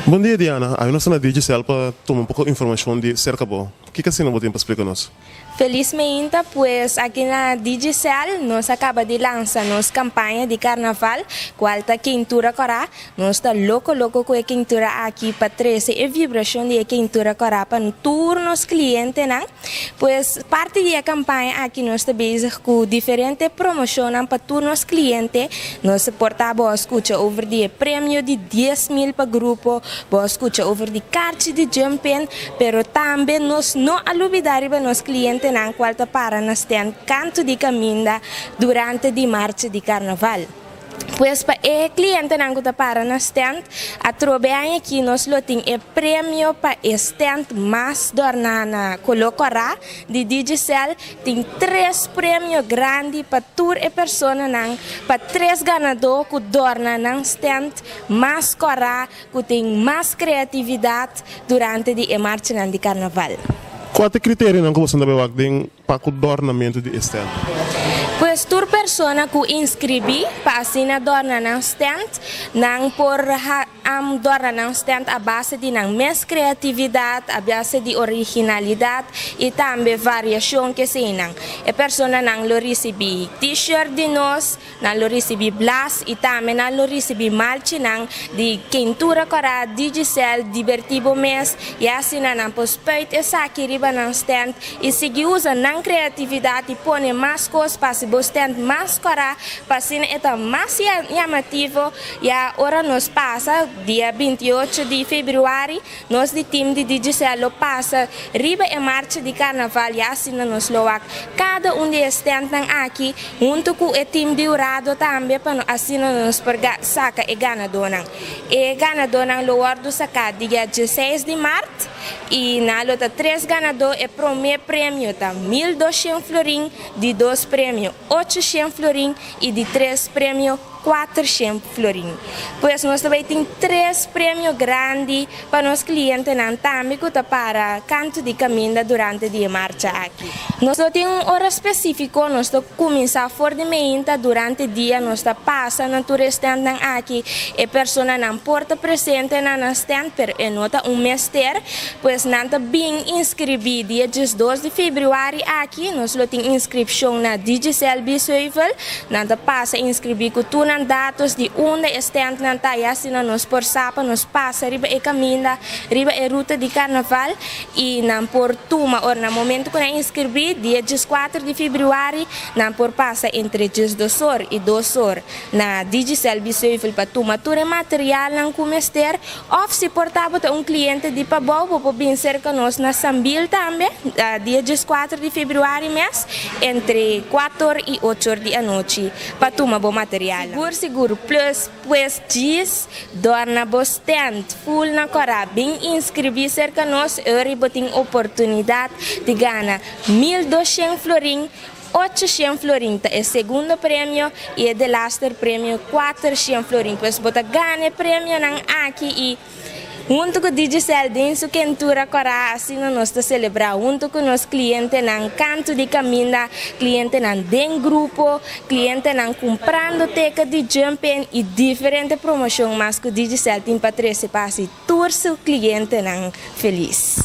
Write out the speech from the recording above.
Bon dia, Diana. Awe nos ta na Digicel pa tuma un poko informashon di serka bo. Kiko asina bo tin pa splika nos? Felis meinta, pues aki na Digicel nos a kaba di lansa nos kampaña di karnaval kual ta Keintura Kòrá. Nos ta loko loko ku e keintura aki pa trese e vibrashon di e keintura kòrá pa tur nos klientenan. Pues parti di e kampaña aki nos ta bezig ku diferente promoshonnan pa tur nos kliente. Nos por ta bo a skucha over di e premio di 10,000 pa grupo, bo a skucha over di karchi di Jumpin, pero tambe nos no a lubidá riba nos klientenan kual ta para na stènt kantu di kaminda durante di marcha di karnaval. Pues pa e klientenan ku ta para na stènt, atrobe aña aki nos lo tin e premio pa e stènt mas dòrná na koló kòrá di Digicel. Tin tres premio grandi pa tur e personanan, pa tres ganadó ku dòrna nan stènt mas kòrá, ku tin mas kreatividat durante di e marchanan di karnaval. Kua ta e kriterionan ku boso ta bai wak den pa ku dòrnamentu di e stènt? Pues tur persona ku inskribí pa asina dòrna nan stènt, nan por dòrna nan stènt a base di nan mes kreatividat, a base di originalidat i tambe variashon keseinan. E personanan lo risibí T-shirt di nos, Nan lo risibí blas i tambe nan lo risibí malchinan di keintura kòrá, Digicel, Dibertí bo mes, i asina nan por spuit esaki riba nan stènt i sigui usa nan kreatividat i pone mas kos pa hasi bo stènt mas kòrá pa asina e ta mas yamativo. Ya ora nos pasa dia 28 di febrüari, nos di tim di Digicel lo pasa riba e marcha di karnaval ya asina nos lo wak kada un di e stèntnan aki Huntu ku e tim di hurado tambe pa no asina nos por saka e ganadónan. E ganadónan lo wòrdu saká dia 16 di mart i nan lo ta tres ganadó. E promé premio ta 1200 florin, di dos premio 800 florin i di tres premio 400 florin. Pues nos ta bai tin tres premio grandi pa nos klientenan tambe ku ta para kantu di kaminda durante di e marcha aki. Nos no tin un ora spesífiko, nos ta kuminsá for di meinta, durante dia nos ta pasa na tur e stèntnan aki. E personanan por ta presente na nan stènt pero e no ta un mester, pues nan ta bin inskribí dia 12 di febrüari aki nos lo tin inskripshon na Digicel Biesheuvel. Nan ta pasa inskribí ku tur nan datos di unda e stèntnan ta i asina nos por sa pa nos pasa riba e kaminda, riba e ruta di karnaval i nan por tuma ora na momentu ku nan inskribí, dia 14 di febrüari, nan por pasa entre 12 or i 2 or na Digicel Biesheuvel pa tuma tur e materialnan ku mester òf si por ta bo ta un kliente di pabou bo por bin serka nos na Sambil tambe dia 14 di febrüari mes entre 4 or i 8 or di anochi pa tuma bo materialnan. Sigur sigur plus pues djis dòrna bo stènt ful na kòrá bin inskribí serka nos ora i bo tin oportunidat di gana 1200 florin. 800 florin ta e segundo premio i e delaster premio 400 florin. Pues bo ta gana e premionan aki i huntu ku Digicel den su kentura kòrá asina nos ta selebrá huntu ku nos klientenan kantu di kaminda, klientenan den grupo, klientenan kumprando teket di Jumpin i diferente promoshon mas ku Digicel tin pa trese pa hasi tur su klientenan felis.